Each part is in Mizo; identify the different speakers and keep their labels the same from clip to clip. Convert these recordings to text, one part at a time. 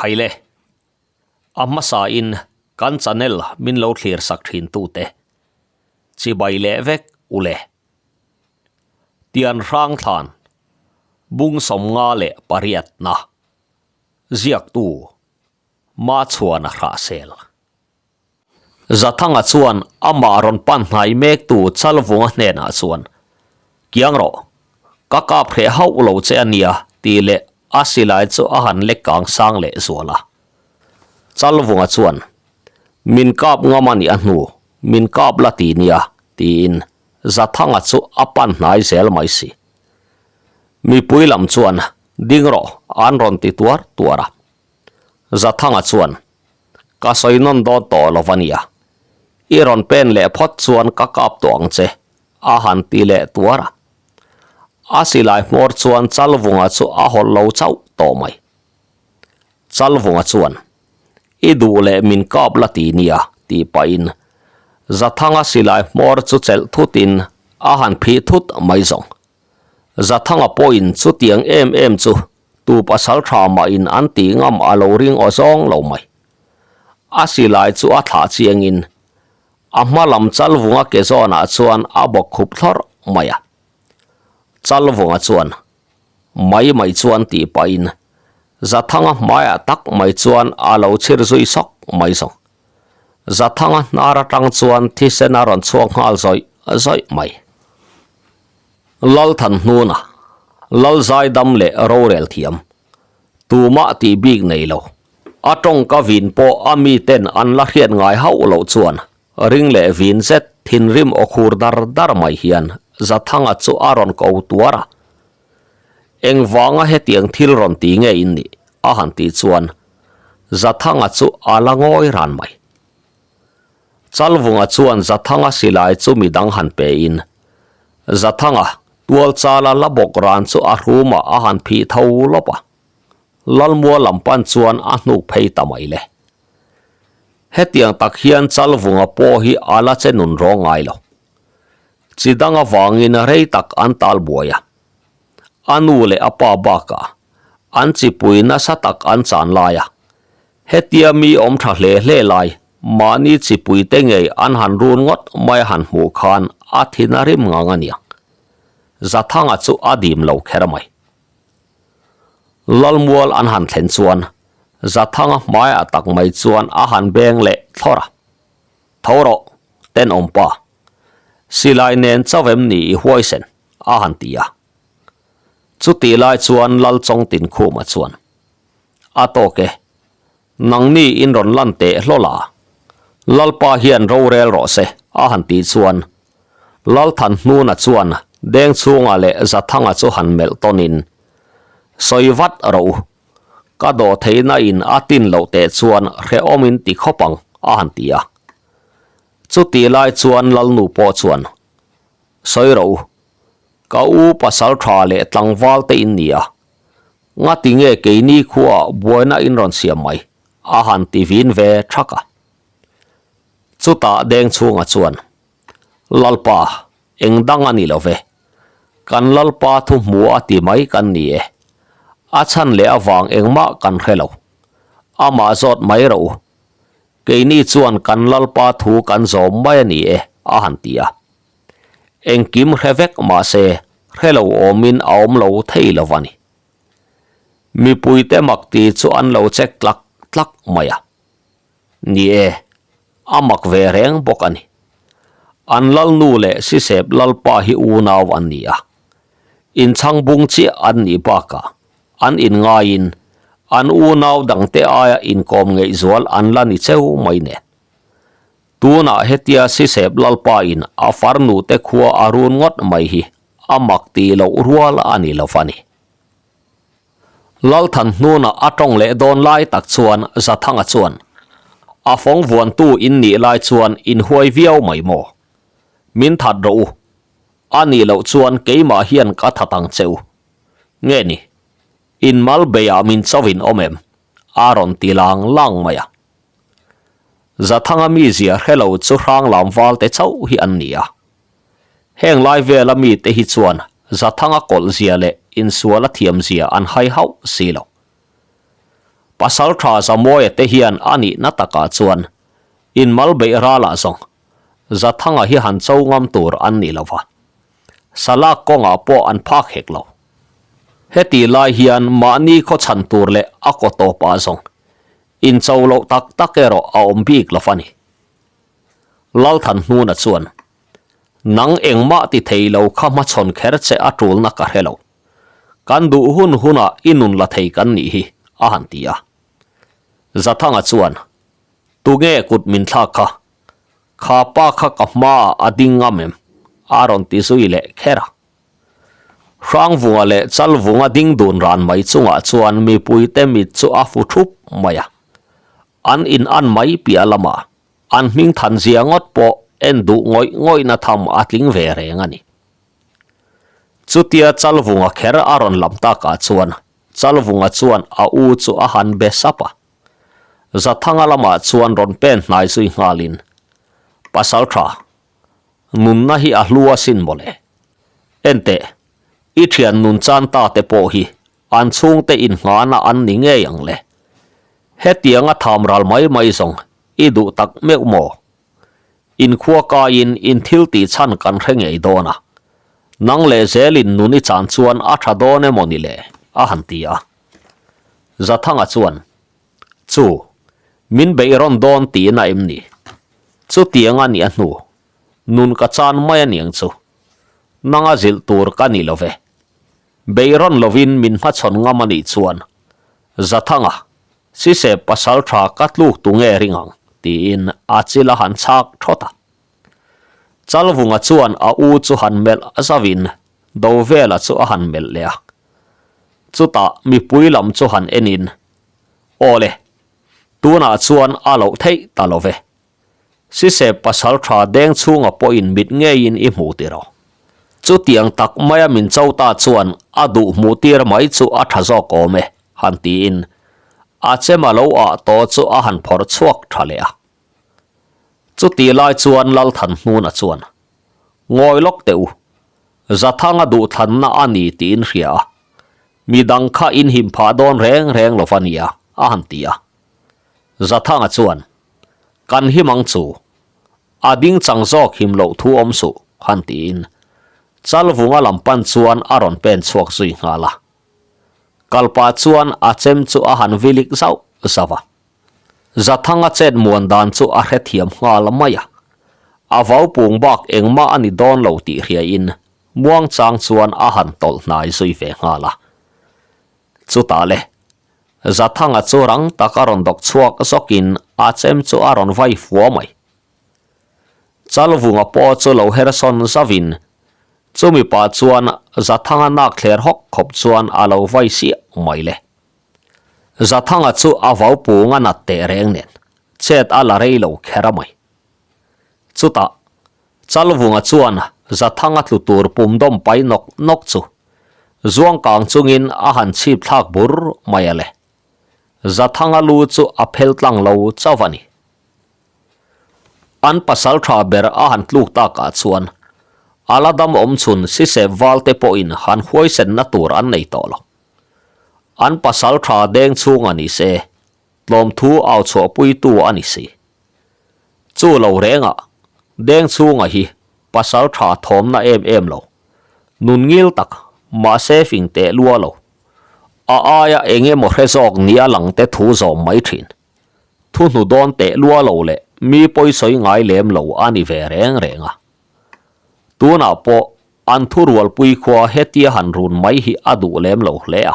Speaker 1: Khaile, a hmasa in kan channel min lo thlir sak thin tute chibai leh vek ule. Tian hrang thlan bung 58 na ziaktu Machhuana Hrahsel. Zathanga chuan amah rawn pan hnai mektu Chalvunga hnenah chuan, Kiang rawh, ka kap hreh hauh lo che a nia, tih leh a silai chu a han lek kang sang leh zual a. Chalvunga chuan, Min kap ngam a nih a hnu, min kap la ti nia, tiin Zathanga chu a pan hnai zel mai si. Mipui lam chuan, Ding rawh, an rawn ti tuar tuar a. Zathanga chuan, Ka sawi nawn dawn tawh lo va nia. I rawn pen leh phawt chuan ka kap tawh ang che, a han ti leh tuar a. A silai hmawr chuan Chalvunga chu a hawlh lo chauh tawh mai. Chalvunga chuan, I duh leh min kap la ti nia, tih pahin Zathanga silai hmawr chu chelh thutin a han phih thut mai zawng. Zathanga pawhin chutiang em em chu Tu pasal tha mah in an tih ngam a lo ring aw zawng lo mai. A silai chu a thlah chiang in a hma lam Chalvunga ke zawn ah chuan a bawk khup thlawrh mai a. Chalvunga chuan mai mai chuan tih pah in Zathanga hmai ah tak mai chuan a lo chhir zui sawk mai zawng. Zathanga hnar atang chuan thisen a rawn chhuak nghal zawih zawih mai. Lalthanhnuna, Lalzaidam leh rorel thiam, tumah tih bik nei lo. A tawngka vin pawh a miten an la hriat ngai hauh loh chuan ring leh vin zet thinrim aw khur dar dar mai hian Zathanga chu a rawn ko tuar a. Engvanga hetiang thil rawn ti nge in nih? a han tih chuan Zathanga chu a la ngawi ran mai. Chalvunga chuan Zathanga silai chu midang han pe in, Zathanga, tualchala la bawk ran chu a hrumah a han phih tho lawp a, Lalmua lam pan chuan a hnuk phei ta mai le. Hetiang tak hian Chalvunga pawh hi a la che nun rawng ngai lo. Chi dang avangin rei tak an tal buai a, a nu leh a pa bakah an chipui nasa tak an chan lai a, Hetia mi awm tha hle hle lai, mahni chipuite ngei an han run ngawt mai a han hmuh khan a thin a rim ngang a niang. Zathanga chu a dim lo kher mai. Lalmual an han thlen chuan Zathanga hmaiah tak mai chuan a han beng leh thlawr a. Tho rawh, tenawmpa. Silai nen chauh em ni i huaisen? a han ti a. Chutih lai chuan Lalchawngtin Khuma chuan, A tawk e. Nangni in rawn lan teh hlawl a. Lalpa hian rorel rawh se, a han tih chuan Lalthanhnuna chuan Dengchhunga leh Zathanga chu han melh tawnin, Sawi vat rawh u. Ka dawh theihna in a tin loh teh chuan hrehawm in ti khawp ang, a han ti a. Chutih lai chuan Lalnu pawh chuan, Sawi rawh u. Ka u pasal tha leh tlangval te in ni a. Ngati nge keini khuaah buaina in rawn siam mai? a han ti vin ve thak a. Chutah deng chhunga chuan, Lalpa, eng dang a ni lo ve. Kan Lalpa thu hmu a ti mai kan ni e. A chhan leh avang engmah kan hre lo. Amah zawt mai rawh u. Keini chuan kan Lalpa thu kan zawm mai a ni e, a han ti a. Engkim hre vek mahse hre lo awmin a awm lo thei lo a ni. Mipuite mak ti chu an lo check tlak tlak mai a. Ni e, a mak ve reng bawk a ni. An lalnu leh Sisep lalpa hi unau an ni a. Inchhang bung chiah an nih bakah an inngaiin an unau dangte aia inkawm ngeihzual an la ni cheu mai nen. Tunah hetia Sisep lalpa in a farnu te khua a run ngawt mai hi a mak tih loh rual a ni lo va ni. Lalthan hnunah a tawng leh dawn lai tak chuan Zathanga chuan, A fawng vuantu in nih lai chuan in huai viau mai maw? Min that rawh u. A nih loh chuan keimah hian ka that ang che u. Nge ni? In mal beiah min cho in awm em? A rawn ti lang lang mai a. Zathanga mizia hre lo chu hranglam valte chauh hi an ni a. Heng lai vela mite hi chuan Zathanga kawlhzia leh insuala thiamzia an hai hauh si lo. Pasalṭha Zamawia te hian a nihna takah chuan inmal beih ralah zawng Zathanga hi han cho ngam tur an ni lo va, Salak kawngah pawh an phak hek lo. Heti lai hian mahni khaw chhan tur leh a kaw tawpah zawng incho loh tak tak erawh a awm bik lo va ni. Lalthanhnuna chuan, Nang engmah ti thei lo kha hmachhawn kher che a tulna ka hre lo. Kan duh hun hunah i nun la thei kan nih hi, a han ti a. Zathanga chuan, Tunge kut min thlak kha? Kha pa kha ka hmaah a ding ngam em? a rawn ti zui leh kher a. Hrangvunga leh Chalvunga ding dun ran mai chungah chuan mipuite mit chu a fu thup mai a. An in an mai piah lamah an hming than zia ngawt pawh en duh ngawih ngawihna tham a tling ve reng a ni. Chutia Chalvunga kher a rawn lam takah chuan Chalvunga chuan a u chu a han be sap a. Zathanga lamah chuan rawn pen hnai zui nghalin, Pasaltha, nunna hi a hlu asin mawle. Enteh, i thian nun chan ta te pawh hi an chhungte inngahna an ni ngei ang le. Hetianga tham ral mai mai zawng i duh tak meuh maw? Inkhua kaiin in thil tih chhan kan hre ngei dawn a, nang leh zelin nun i chan chuan a tha dawn emaw ni le? a han ti a. Zathanga chuan, Chu, min beih rawn dawn tiin a em ni? Chutiang a nih a hnu, nun ka chan mai a niang chu. Nanga zilh tur ka ni lo ve. Beih rawn lovin min hmachhawn ngam a nih chuan, Zathanga, Sise pasal tha ka tluk tu nge ring ang? tiin a chil a han chhak thawt a. Chalvunga chuan a u chu han melh zauhin Dovela chu a han melh leh a. Chutah mipui lam chu han enin, Aw le, tunah chuan a loh theih ta lo ve. Sise pasal tha deng chhunga pawhin mit ngeiin i hmu tiraw? Chutiang tak maia min cho ta chuan a duh hmuh tir mai chu a tha zawk awm e, han tiin a chem a lo ah tawh chu a han phawrh chhuak tha leh a. Chutih lai chuan Lalthanhnuna chuan, Ngawi lawk teh u, Zathanga duhthlanna a ni tiin hria a, midang kha in him phah dawn reng reng lo va nia, a han ti a. Zathanga chuan, Kan him ang chu, a ding chang zawk him loh thu awm suh, han tiin Chalvunga lam pan chuan a rawn pen chhuak zui nghal a. Kalpa chuan a chem chu a han vilik zauh zauh a. Zathanga chet muan dan chu a hrethiam nghal mai a. A vau pung bak engmah a ni dawn lo tih hriain muangchang chuan a han tawlh hnai zui ve nghal a. Chutah le, Zathanga chu rang tak a rawn dawk chhuak zawkin a chem chu a rawn vai fua mai. Chalvunga pawh chu lo hersawn zauhin chumi pah chuan Zathanga nak thler hawk khawp chuan a lo vai siah mai le. Zathanga chu a vau pung a nat teh reng nen chet a la rei lo kher a mai. Chutah Chalvunga chuan Zathanga tlu tur pum dawm pai nawk nawk chu zuangkang chungin a han chhip thlak bur mai a le. Zathanga lu chu a phel tlang lo chauh a ni. An pasal tha ber a han tluk takah chuan a la dam awm chhun sisep valte pawhin han huaisenna tur an nei tawh lo. An pasal tha deng chhung a ni se, tlawmthu au chhuahpuitu a ni si. Chu lo rengah, deng chhunga hi pasal tha thawmna em em lo, nun ngil tak, mahse fing teh lua lo. A aia eng emaw hre zawk nia lang te thu zawm mai thin. Thu hnu dawn teh lua lo leh mi pawisawi ngai lem lo a ni ve reng reng a. Tunah pawh an thurualpui khua hetia han run mai hi a duh lem lo hle a.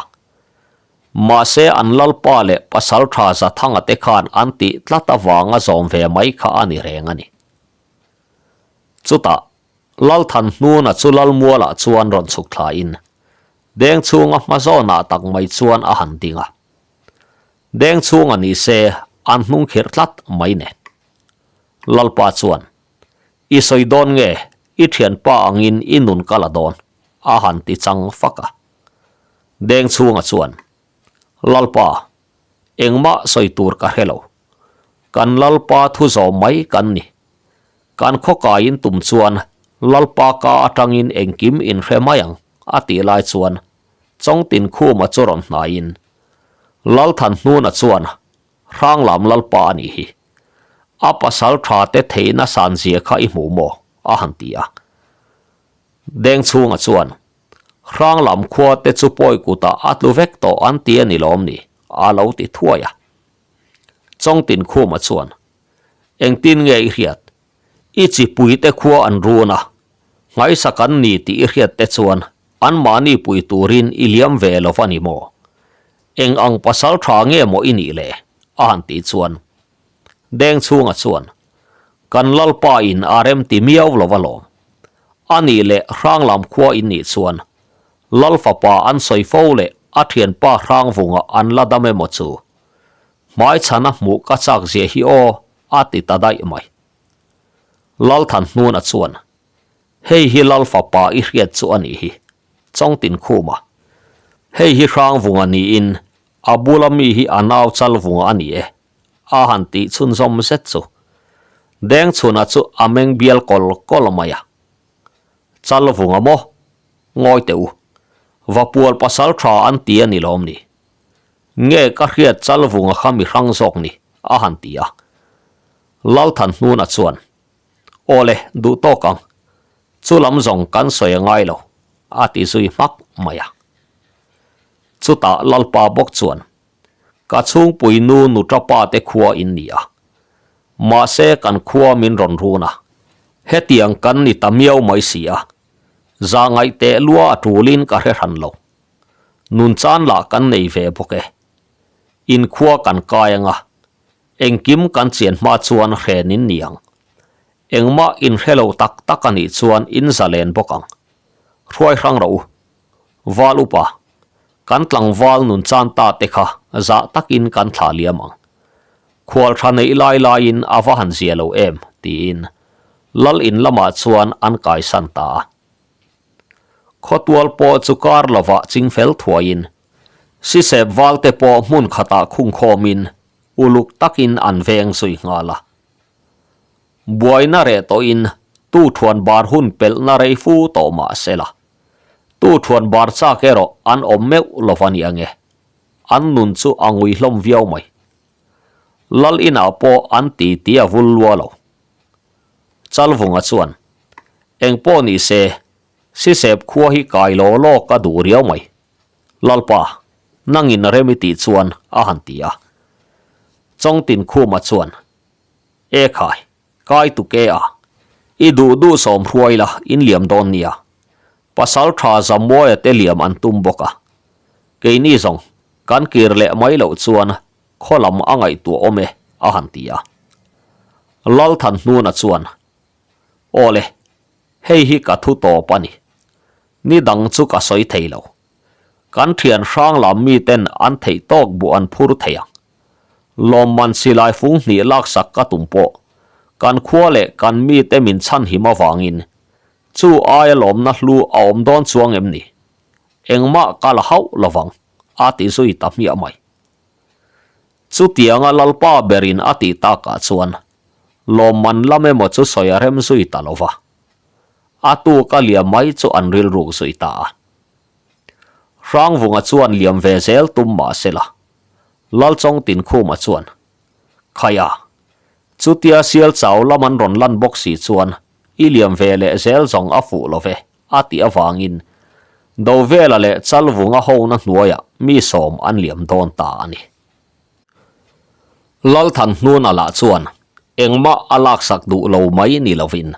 Speaker 1: Mahse an lalpa leh pasaltha Zathanga te khan an tih tlat avanga zawm ve mai kha a ni reng a ni. Chutah, Lalthanhnuna chu Lalmualah chuan rawn chhuk thlain, deng chhunga hma zawnah tak mai chuan a han ding a. Deng chhunga ni se an hnung khirh tlat mai nen. Lalpa chuan, I sawi dawn nge, i thianpa angin i nun ka la dawn, a han ti chang fak a. Deng chhunga chuan, Lalpa, engmah sawi tur ka hre lo. Kan Lalpa thu zawm mai kan ni. Kan khawkaiin tum chuan Lalpa ka atangin engkim in hre mai ang, a tih lai chuan Chawngtin Khuma chu rawn hnaiin, Lalthanhnuna chuan Hranglam Lalpa a nih hi. A pasal tha te theihna san zia kha i hmuh maw? a han ti a. Dengchhunga chuan, Hranglam khua te chu pawi kutah a tlu vek tawh an ti a ni lawm ni? a lo ti thuai a. Chawngtinkhuma chuan, Engtin nge i hriat? I chipuite khua an run a, nghaisa kan ni tih i hriat te chuan anmahni pui turin i liam ve lo va ni maw? Eng ang pasal tha nge maw i nih le? a han tih chuan Dengchhunga chuan, Kan Lalpa in a rem ti miau lo va lawm. A nih leh Hranglam khua in nih chuan Lal fapa an sawi fo leh a thianpa Hrangvunga an la dam emaw chu? Hmaichhana hmuh ka chak zia hi aw a ti ta daih mai. Lalthanhnuna chuan, Hei hi Lal fapa i hriat chu a nih hi, Chawngtinkhuma. Hei hi Hrangvunga niin a bula mi hi a nau Chalvunga a ni e, a han tih chhunzawm zet chu. Dengchhuna chu a meng bial kawl kawl mai a. Chalvunga maw? Ngawi teh u. Vapual pasal tha an ti a ni lawm ni? Nge ka hriat Chalvunga kha mi hrang zawk ni? a han ti a. Lalthanhnuna chuan, Aw le, duh tawk ang. Chu lam zawng kan sawi a ngai lo, a ti zui hmak mai a. Chutah Lalpa bawk chuan, Ka chhungpui nu nuṭapa te khua in ni a. Mahse kan khua min rawn run a. Hetiang kan ni ta miau mai si a. Zahngaih teh lua a ṭulin ka hre hran lo. Nun chan lah kan nei ve bawk e. Inkhua kan kai anga, engkim kan chian hma chuan hren in ni ang. Engmah inhre lo tak tak a nih chuan in zalen bawk ang. Hruai hrang rawh u. Val upa, kan tlangval nun chan ta te kha zah takin kan thlah liam ang. Khual tha neih lai laiin a va han zia lo em, tiin Lal in lamah chuan an kaisan ta a. Khawtual pawh chu kar lovah ching fel thuaiin Sisep valte pawh hmun khatah khungkhawmin uluk takin an veng zui nghal a. Buaina reh tawhin tu thuan bar hun pelhna rei fu tawh mah sela, tu thuan bar chak erawh an awm meuh lova ni ange, an nun chu a ngui hlawm viau mai. Lal inah pawh an ti ti a vul lua lo. Chalvunga chuan, Eng pawh ni se, Sisep khua hi kai law law ka duh riau mai. Lalpa, nangin rem i tih chuan a han ti a. Chawngtinkhuma chuan, E khai, kai tu ke a, i duh duh sawm hruai la in liam dawn nia. Pasal tha Zamuaia te liam an tum bawk a. Keini zawng, kan kir leh mai loh chuan khaw lam a ngaihtuah awm e, a han ti a. Lalthanhnuna chuan, Aw le, hei hi ka thu tawp a ni. Ni dang chu ka sawi thei lo. Kan thian hrang lam miten an theih tawk buh an phur thei ang. Lawmman silai fung hnih laksak ka tum pawh kan khua leh kan mite min chhanhim avangin chu aia lawmna hlu a awm dawn chuang em ni? Engmah ka la hauh lovang, a ti zui ta hmiah mai. Chutianga Lalpa berin a tih takah chuan lawmman lam emaw chu sawi a rem zui ta lo va, a tuk a liam mai chu an rilruk zui ta a. Hrangvunga chuan liam ve zel tum mah sela, Lalchawngtinkhuma chuan, Khaia, chutia sial chau lam an rawn lan bawk si chuan i liam ve leh zel zawng a fuh lo ve, a tih avangin Dovela leh Chalvunga hona hnuaiah mi sawm an liam dawn ta a ni. Lalthanhnuna lah chuan engmah a laksak duh lo mai ni lovin,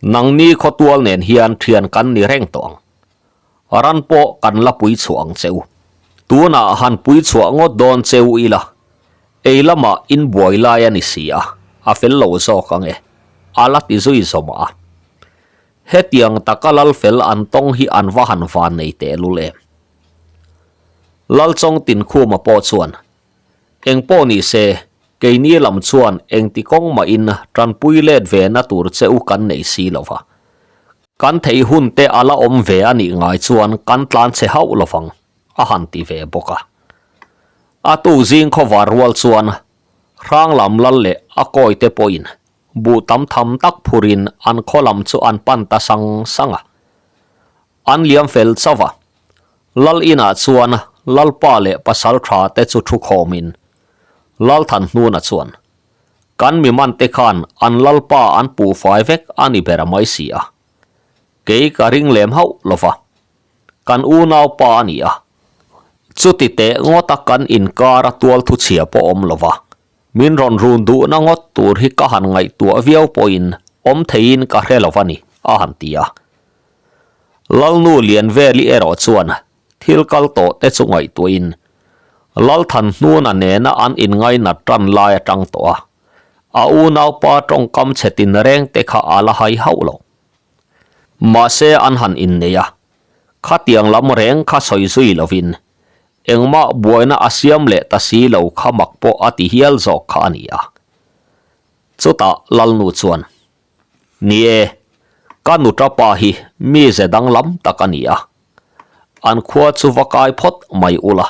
Speaker 1: Nangni khawtual nen hian thian kan ni reng tawh ang. Ran pawh kan la pui chhuah ang che u. Tunah han pui chhuah ngawt dawn che u ila, ei lamah in buai lai a ni si a, a fel lo zawk ang e, a la ti zui zawm a. Hetiang taka lal fel an tawng hi an va han van nei tehlul em? Lalchawng Tinkhuma pawh chuan, Eng pawh ni se, keini lam chuan engti kawng mahin tanpui let ve na tur che u kan nei si lo va. Kan theih hun te a la awm ve a nih ngai chuan kan tlan che hauh lo vang, a han ti ve bawk a. A tu zing khawvar rual chuan Hranglam lal leh a kawi te pawhin Buh tam tham tak phurin an khaw lam chu an pan ta sang sang a. An liam fel chauh a. Lal inah chuan Lalpa leh Pasalṭha te chu thu khawmin Lalthanhnuna chuan, Kan mi man te khan an Lalpa an puh fai vek a ni ber mai si a. Kei ka ring lem hauh lo va. Kan unaupa a ni a. Chuti teh ngawta kan inkara tual thuchhia pawh awm lo va. Min rawn run duhna ngawt tur hi ka han ngaihtuah viau pawhin awm theiin ka hre lo va ni, a han ti a. Lalnu Lianveli erawh chuan thil kal tawh te chu ngaihtuahin Lalthanhnuna nena an inngainat tan lai atang tawh a, a unaupa tawngkam chhe tinreng te kha a la hai hauh lo. Mahse an han innei a, khatiang lam reng kha sawi zui lovin Engmah buaina a siam leh ta si lo kha mak pawh a ti hial zawk kha a ni a. Chutah Lalnu chuan, Ni e, ka nuta pa hi mize danglam tak a ni a. An khua chu va kai phawt mai ula.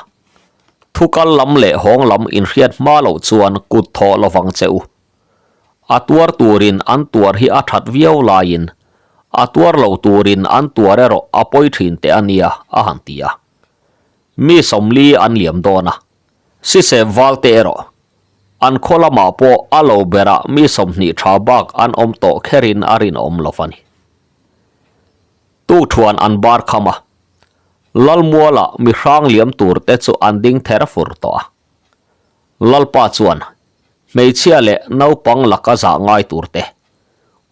Speaker 1: Thukal lam leh hawng lam inhriat hma loh chuan kut thawh lovang che u. A tuar turin an tuar hi a that viau laiin a tuar lo turin an tuar erawh a pawi thin teh a nia, a han ti a. Mi 40 an liam dawn a, Sisep valte erawh an khaw lamah pawh a lo berah mi 20 tha bak an awm tawh kherin a rinawm lo a ni. Tukthuan an bar kham a, Lalmuala mi hrang liam tur te chu an ding ther fur tawh a. Lalpa chuan hmeichhia leh naupang laka zah ngai tur te,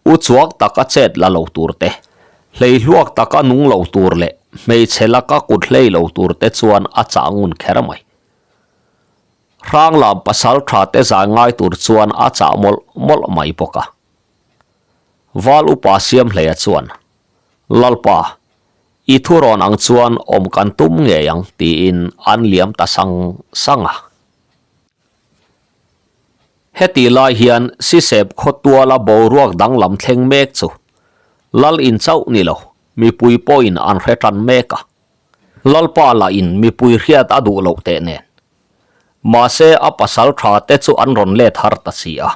Speaker 1: U chuak taka chet la lo tur te, hleihluak taka nung lo tur leh hmeichhe laka kut hlei lo tur te chuan a chah ngun kher mai. Hranglam pasal tha te zai ngai tur chuan a chah mawlh mawlh mai bawk a. Val upa Siamhleia chuan, Lalpa, i thurawn ang chuan awm kan tum ngei ang tiin an liam ta sang sang a. Hetih lai hian Sisep khawtuala boruak danglam thleng mek chu Lal in chauh ni lo, mipui pawhin an hre tan mek a. Lalpa lah in mipui hriat a duh loh teh nen. Mahse a pasal tha te chu an rawn let har ta si a.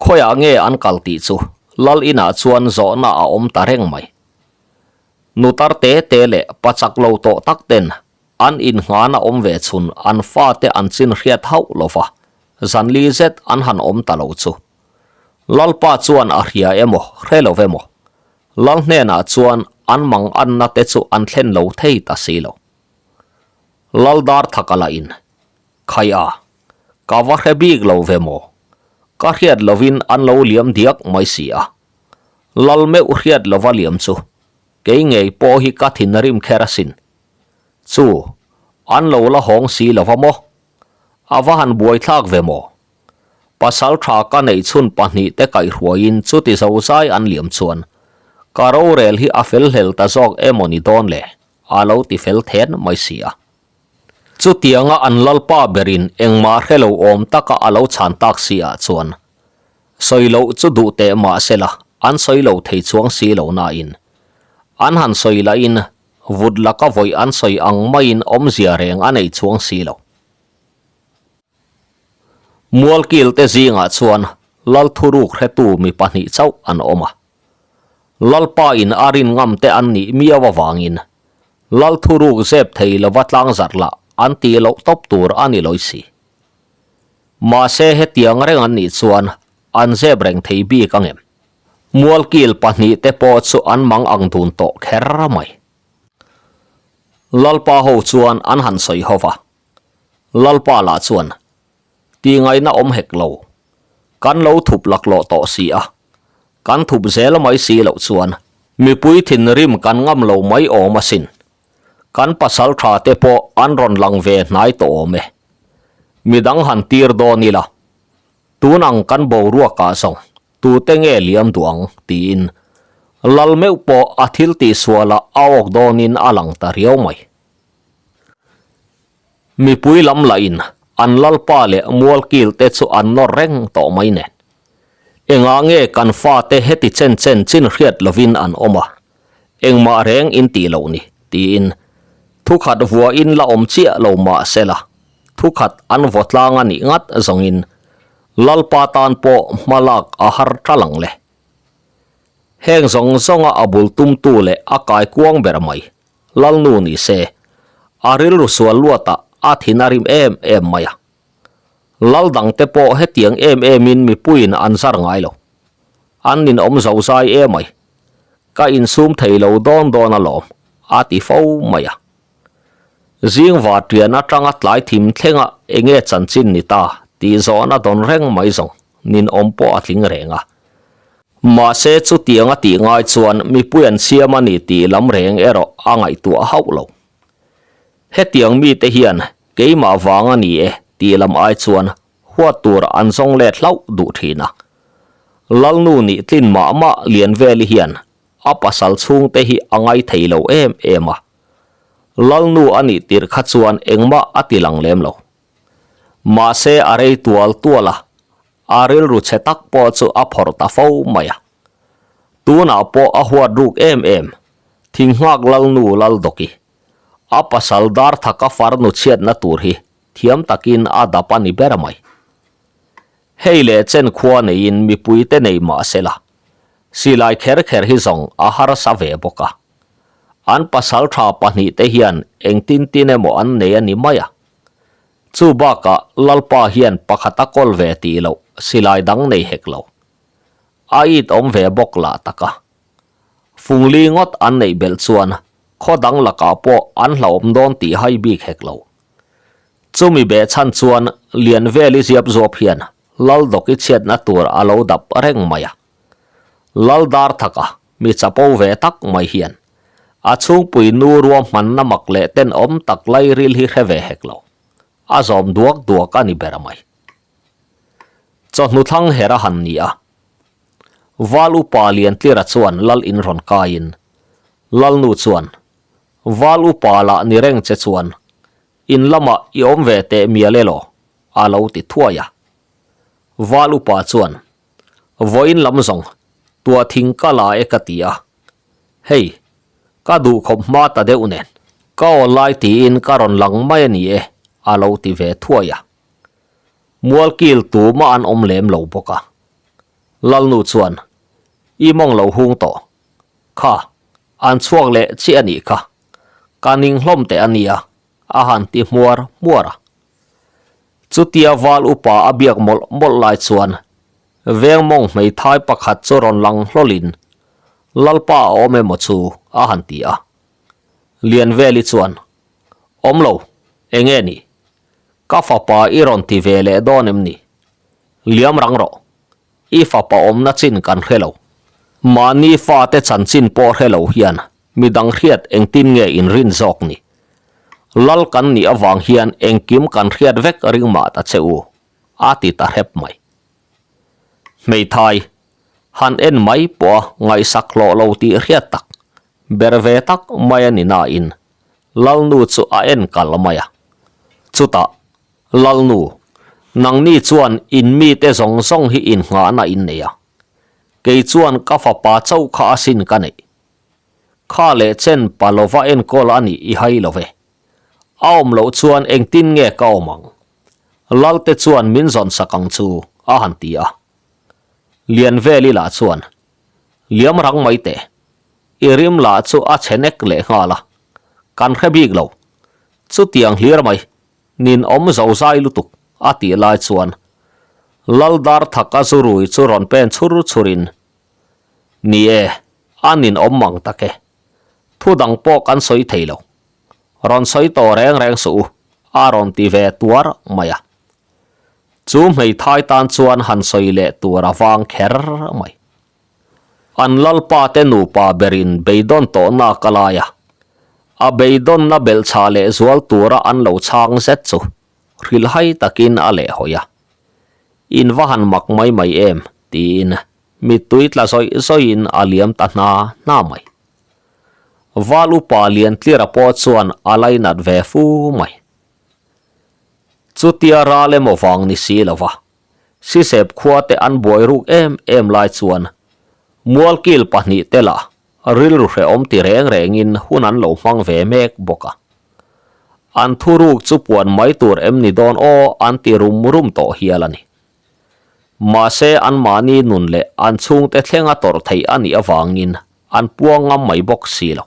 Speaker 1: Khawiah nge an kal tih chu Lal inah chuan zawhna a awm ta reng mai. Nutar te te leh pachak lo tawh tak ten An innghan a awm ve chhun an fate an chin hriat hauh lo va, zanli zet an han awm ta lo chu. Lalpa chuan a hria emaw, hre lo emaw, Lal hnenah chuan an mang anna te chu an thlen lo thei ta si lo. Lal dar thak a la in, Khai a, ka va hre bik lo ve maw? Ka hriat lovin an lo liam diak mai si a. Lal meuh hriat lova liam chu kei ngei pawh hi ka thinrim kher asin. Chu, an lo la hawng si lo va maw? A va han buaithlak ve maw? Pasal tha ka neih chhun pahnihte kaihhruaiin chuti zozai an liam chuan ka rorel hi a fel hlel ta zawk emaw ni dawn le? A lo ti fel then mai si a. Chutianga an lalpa berin engmah hre lo awm taka a lo chhan tak si ah chuan sawi loh chu duh teh mah sela an sawi lo thei chuang si lo nain an han sawi lahin Vut laka vawi an sawi ang maiin awmzia reng a nei chuang si lo. Mualkil te zingah chuan Lal thuruk hretu mi pahnih chauh an awm a. Lalpa in a rin ngam te an nih miau avangin Lal thuruk zep thei lova tlangzarh lah an tih loh tawp tur a ni lawi si. Mahse hetiang reng an nih chuan an zep reng thei bik ang em? Mualkil pahnih te pawh chu an mang ang dun tawh kher mai. Lalpa ho chuan an han sawi ho va. Lalpa lah chuan, Tihngaihna awm hek lo. Kan lo thup laklawh tawh si a. Kan thup zel mai si loh chuan mipui thinrim kan ngam lo mai awm asin. Kan pasal tha te pawh an rawn lang ve hnai tawh awm e. Midang han tir dawn ila. Tun ang kan boruak ah zawng tute nge liam duh ang tiin Lal meuh pawh a thil tihsual ah a awk dawnin a lang ta riau mai. Mipui lam lah in an Lalpa leh Mualkil te chu an nawr reng tawh mai nen. Engah nge kan fate heti chen chen chin hriat lovin an awm a, engmah reng in tih loh ni tiin thukhat vuahin la awm chiah lo mah sela thukhat an vaw tlang a nih ngat zawngin Lalpa tan pawh hma lak a har tal ang le. Heng zawng zawnga a bul tumtu leh a kaikuang ber mai Lalnu ni se. A rilru sual luatah a thin a rim em em mai a. Lal dangte pawh hetiang em emin mipuiin an zar ngai lo. An ninawm zo zai emai. Ka insum thei lo dawn dawn alawm, a ti fo mai a. Zing varṭian aṭanga tlai thim thlenga enge chanchin ni ta tih zawhna dawn reng mai zawng ninawm pawh a tling reng a. Mahse chutiang a tih ngai chuan mipui an siam a ni tih lam reng erawh a ngaihtuah hauh lo. Hetiang mite hian keimah vang a ni e tih lam ai chuan huat tur an zawng let hlauh duh thin a. Lalnu nih tlin mah mah Lianveli hian a pasal chhungte hi a ngai thei lo em em a. Lalnu a nih tirh kha chuan engmah a ti lang lem lo. Mahse a rei tual tual a, a rilru chhe tak pawh chu a phawrh ta fo mai a. Tunah pawh a huat ruk em em, Thinghngak Lalnu Laldawki, a pasal Darthaka farnu chhiatna tur hi thiam takin a dap a ni ber mai. Hei leh chen khua neiin mipuite nei mah sela, silai kher kher hi zawng a harsa ve bawk a. An pasal tha pahnihte hian engtin tin emaw an nei a ni mai a. Chu bakah Lalpa hian pakhat a kawl ve tih loh silai dang nei hek lo. A it awm ve bawk lah tak a. Fungli ngawt an neih belh chuan khaw dang lakah pawh an hlauhawm dawn tih hai bik hek lo. Chumi beh chhan chuan Lianveli ziap zuap hian Laldawki chhiatna tur a lo dap reng mai a. Lal Darthaka mi chapo ve tak mai hian a chhungpui nu ruahmanna mak leh tenawm tak lairil hi hre ve hek lo. A zawm duak duak a ni ber mai. Chawhnu thlang her a han ni a. Val upa Liantlira chuan Lal in rawn kaiin Lalnu chuan Val upa lah ni reng che chuan in lamah i awm ve teh mial elaw? a lo ti thuai a. Val upa chuan Vawiin lam zawng tuah thing ka la e ka ti a, hei ka duh khawp hma ta deuh nen ka aw lai tiin ka rawn lang mai a ni e a lo ti ve thuai a. Mualkil tumah an awm lem lo bawk a. Lalnu chuan I mawng lo hung tawh. Kha, an chhuak leh chiah a nih kha. Ka ning hlawm teh a nia a han ti hmuar hmuar a. Chutia val upa a biak mawlh mawlh lai chuan veng mawng hmeithai pakhat chu rawn lang hlawlin Lalpa a awm emaw chu a han ti a. Lianveli chuan, Awm lo, eng nge ni? Ka fapa i rawn ti ve leh dawn em ni? Liam rang rawh. I fapa awmna chin kan hre lo. Mahni fate chanchin pawh hre lo hian midang hriat engtin nge inrin zawk ni? Lal kan nih avang hian engkim kan hriat vek ring mah ta che u, a ti ta hrep mai. Hmeithai, han en mai pawha ngaihsak hlawh lo tih hriat tak, ber ve tak mai a ni nain Lalnu chu a en kal mai a. Chutah, Lalnu, nangni chuan in mite zawng zawng hi innghahna in nei a. Kei chuan ka fapa chauh kha asin ka neih. Kha leh chen pa lova enkawl a nih i hai lo ve. A awm loh chuan engtin nge ka awm ang? Lalte chuan min zawn sak ang chu, a han ti a. Lianveli lah chuan, Liam rang mai teh. I rim lah chu a chhe nek leh nghal a. Kan hre bik lo. Chutiang hlir mai. Nin awm zo zai lutuk, a tih lai chuan Laldar thaka zu rui chu rawn pen chhur chhurin, Ni e, a nin awm mang tak e. Thu dang pawh kan sawi thei lo. Rawn sawi tawh reng reng suh u, a rawn ti ve tuar mai a. Chu hmeithai tan chuan han sawi leh tur a vang kher mai. An lalpa te nupa berin beidawn tawhna ka lai a, a beidawnna belhchhah leh zual tura an lo chhang zet chu hrilhhai takin a lehhawi a. In va han mak mai mai em? tiin mittui tla zawih zawihin a liam ta hna hna mai. Val upa Liantlira pawh chuan a lainat ve fu mai. Chutia ral emaw vang ni si lova, Sisep khuate an buai ruk em em lai chuan Mualkil pahnihte lah rilru hrehawm ti reng rengin hun an lo hmang ve mek bawk a. An thuruk chu puan mai tur em ni dawn aw an ti rum rum tawh hial a ni. Mahse anmahni nun leh an chhungte thlenga tawrh theih a nih avangin an puang ngam mai bawk si lo.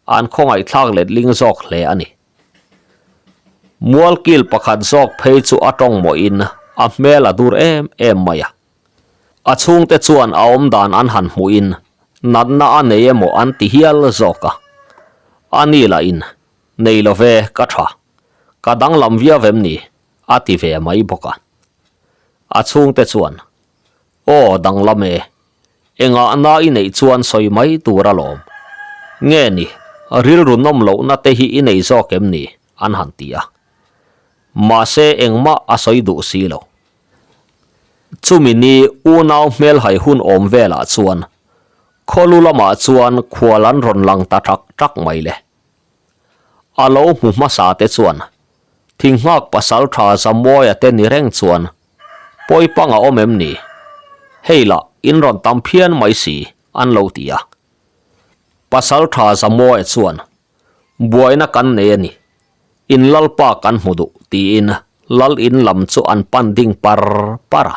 Speaker 1: An khawngaihthlak letling zawk hle a ni. Mualkil pakhat zawk phei chu a tawng mawhin a hmel a dur em em mai a. A chhungte chuan a awmdan an han hmuhin natna a nei emaw an ti hial zawk a. A ni lahin, Nei lo ve, ka tha. Ka danglam viau em ni? a ti ve mai bawk a. A chhungte chuan, Aw, danglam e. Engah na i neih chuan sawi mai tur alawm. Nge ni, rilru nawm lohna te hi i nei zawk em ni? an han ti a. Mahse engmah a sawi duh si lo. Chumi ni unau hmelhai hun awm velah chuan khawlu lamah chuan khual an rawn lang ta ṭak ṭak mai le. A lo hmu hmasa te chuan Thinghak pasal tha Zamawia te ni reng chuan Pawipang a awm em ni? Hei lah in rawn tam phian mai si an lo ti a. Pasal tha Zamawia chuan Buaina kan nei a ni, in lalpa kan hmu duh tiin lal in lam chu an pan ding par par a.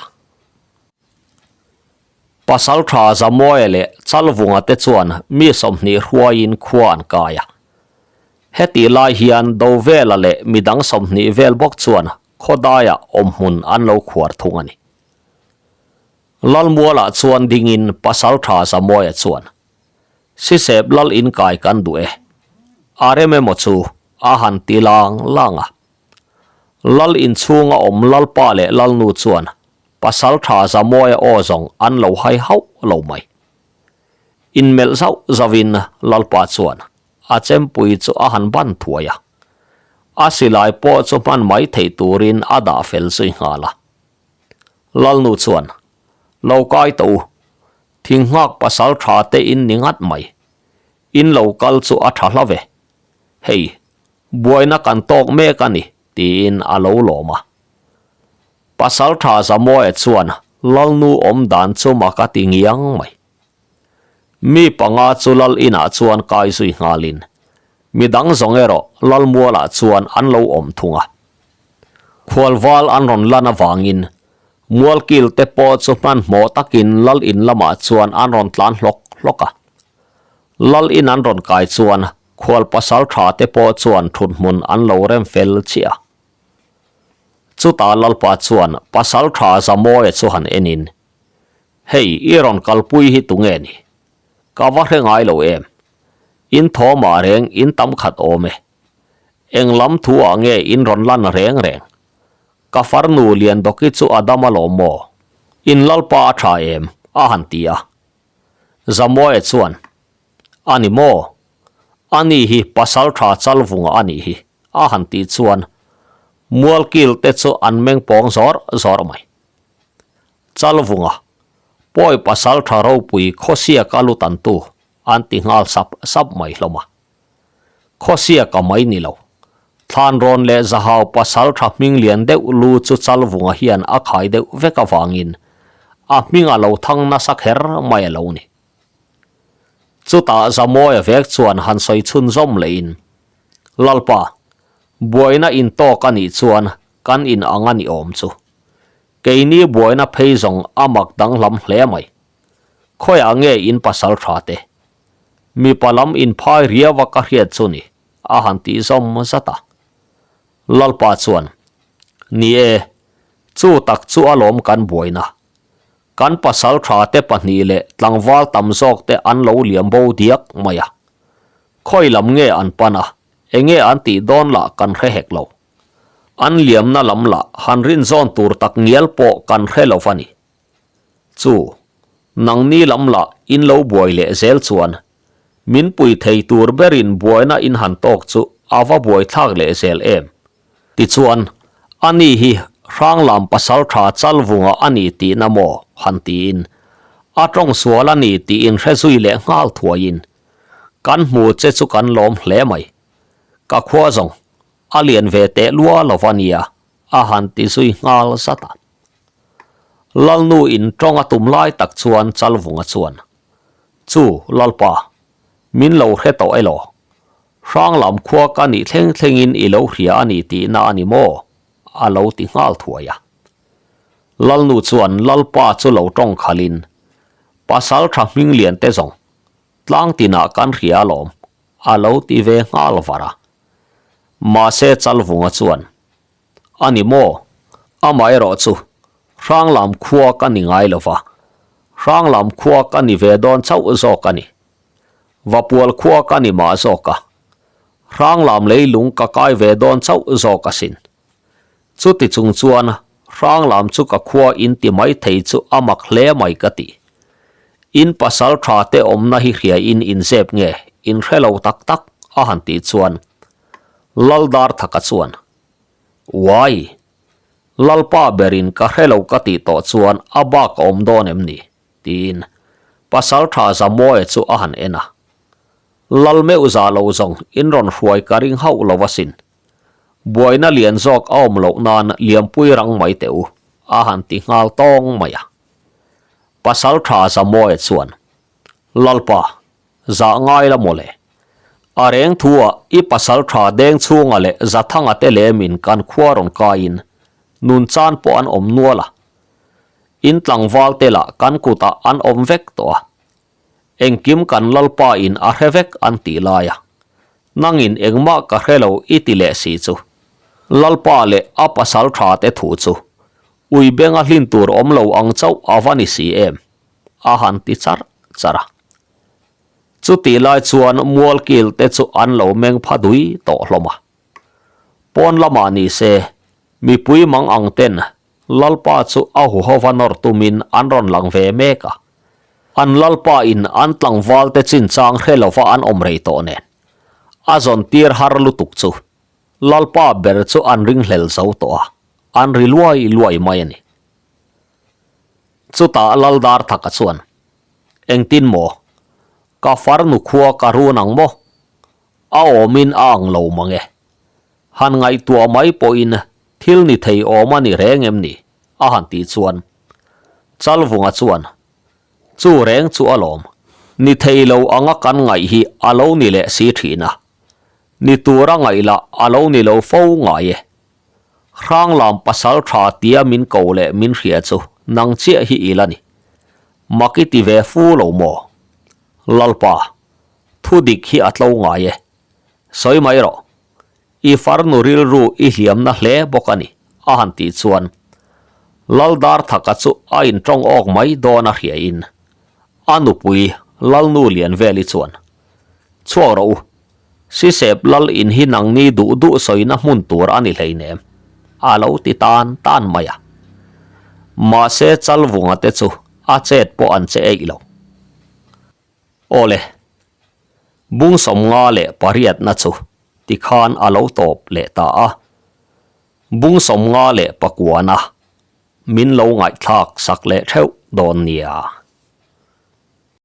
Speaker 1: Pasalṭha Zamawia leh Chalvunga te chuan mi 20 hruaiin khua an kai a. Hetih lai hian Dovela leh midang 20 vel bawk chuan khawdaiah awmhmun an lo khuar thung a ni. Lalmualah chuan dingin Pasalṭha Zamawia chuan, Sisep lal inkai kan duh e. A rem emaw chu a han ti lang lang a. Lal inchhunga awm Lalpa leh Lalnu chuan Pasal tha Zamawia aw zawng an lo hai hauh lo mai. Inmelh zauh zauhin Lalpa chuan a chempui chu a han ban thuai a. A silai pawh chu hman mai theih turin a dah fel zui nghal a. Lalnu chuan, Lo kai tawh u, thinghak pasal tha te in ni ngat mai. In lo kal chu a tha hla ve. Hei, buaina kan tawk mek a ni, tiin a lo lawm a. Pasal tha Zamawia chuan Lalnu awm dan chu mak a ti ngiang mai. Mi panga chu Lal inah chuan kai zui nghalin midang zawng erawh Lalmualah chuan an lo awm thung a. Khualval an rawn lan avangin Mualkil te pawh chu hmanhmawh takin Lal in lamah chuan an rawn tlan hlawk hlawk a. Lal in an rawn kai chuan khual pasal tha te pawh chuan thuthmun an lo rem fel chiah a. Chutah Lalpa chuan pasal tha Zamawia chu han enin, Hei, i rawn kalpui hi tunge ni? Ka va hre ngai lo em? In thawmah reng in tam khat awm e. Eng lam thu ah nge in rawn lan reng reng? Ka farnu Liandawki chu a dam alawm maw? In Lalpa a tha em? a han ti a. Zamawia chuan, A ni maw? Ani hi pasal tha Chalvunga a nih hi. A han tih chuan Mualkil te chu an meng pawng zawr zawr mai. Chalvunga, Pawi pasal tha ropui Khawsiaka lu tantu an ti nghal sap sap mai hlawm a. Khawsiaka mai ni lo, Thlanrawn leh Zahau pasal tha hming lian deuh lu chu Chalvunga hian a khai deuh vek avangin a hming a lo thang nasa kher mai a lo ni. Chutah Zamawia vek chuan han sawi chhunzawm lehin, Lalpa, buaina intawk a nih chuan kan in ang a ni awm chu. Keini buaina phei zawng a mak danglam hle mai. Khawiah nge in pasal tha te? Mipa lam inphai riau a ka hriat chu ni, a han tih zawm zat a. Lalpa chuan, Ni e, chu tak chu alawm kan buaina. Kan pasal tha te pahnih leh tlangval tam zawk te an lo liam bo diak mai a. Khawi lam nge an pan a, enge an tih dawn lah kan hre hek lo. An liamna lam lah han rin zawn tur tak ngial pawh kan hre lo va ni. Chu, nangni lam lah in lo buai leh zel chuan min pui thei tur berin buaina in han tawk chu a va buaithlak leh zel em? Tichuan, ani hi Hranglam pasal tha Chalvunga a ni tihna maw? han tiin, a tawng sual a ni tih inhre zui leh nghal thuaiin, Kan hmu che chu kan lawm hle mai. Ka khua zawng, a lian ve teh lua lo va nia, a han ti zui nghal zat a. Lalnu in tawng a tum lai tak chuan Chalvunga chuan, Chu, Lalpa, min lo hre tawh elaw? Hranglam khua ka nih thleng thlengin i lo hria a ni tihna a ni maw? a lo ti nghal thuai a. Lalnu chuan Lalpa chu lo tawng khalin, Pasal tha hming lian te zawng, tlang tinah kan hria alawm, a lo ti ve nghal var a. Mahse Chalvunga chuan. A ni maw? Amaherawhchu, Hranglam khua ka ni ngai lo va, Hranglam khua ka ni ve dawn chauh zawk a ni. Vapual khua ka ni mah zawk a, Hranglam leilung ka kai ve dawn chauh zawk asin. Chuti chung chuan Hranglam chu ka khua in ti mai thei chu a mak hle mai ka ti. In pasal tha te awmna hi hria in inzep nge in hre lo tak tak a han tih chuan Laldarthaka chuan, Uai! Lalpa berin ka hre lo ka tih tawh chuan a bak a awm dawn em ni? tiin pasal tha Zamawia chu a han en a. Lal meuh za lo zawng in rawn hruai ka ring hauh lo asin. Buaina lian zawk a awm loh nan liampui rang mai teh u, a han ti nghal tawng mai a. Pasal tha Zamawia chuan, Lalpa, zah ngai la mawle. A reng thu ah i pasal tha deng chhunga leh Zathanga te lemin kan khua rawn kaiin nun chan pawh an awm nual a. In tlangval te lah kan kutah an awm vek tawh a. Engkim kan Lalpa in a hre vek an tih lai a. Nangin engmah ka hre lo i ti leh si chu. Lalpa leh a pasal tha te thu chu ui benga hlin tur awm lo ang chauh a va ni si em? A han ti char char a. Chutih lai chuan mualkil te chu an lo meng pha dui tawh hlawm a. Pawn lamah ni se, mipui mang ang ten Lalpa chu a huhova nawr tumin an rawn lang ve mek a. An Lalpa in an tlangval te chinchang hre lova an awm rei tawh nen. A zawn tir har lutuk chu Lalpa ber chu an ringhlel zo tawh a, an ri luai luai mai a ni. Chutah Laldarthaka chuan, Engtin maw? Ka farnu khua ka run ang maw? A awmin a ang lo mang e. Han ngaihtuah mai pawhin thil ni thei awm a ni reng em ni? a han tih chuan Chalvunga chuan, Chu reng chu alawm, ni thei lo anga kan ngaih hi a lo ni leh si thin a, ni tura ngaih lah a lo ni lo fo ngai e. Hranglam pasal tha tia min ko leh min hria chu nang chiah hi i la ni. Mak i ti ve fu lo maw? Lalpa, thu dik hi a tlo ngai e. Sawi mai rawh, i farnu rilru i hliamna hle bawk a ni, a han tih chuan Laldarthaka chu a intawng awk mai dawn a hriain a nupui Lalnu Lianveli chuan, Chhuak rawh u, Sisep Lal in hi nangni duh duh sawina hmun tur a ni hleinem, a lo ti tan tan mai a. Mahse Chalvunga te chu a chet pawh an che eih lo. Awle, bung 58na chu tikhan a lo tawp leh ta a, bung 59na min lo ngaihthlak sak leh theuh dawn nia.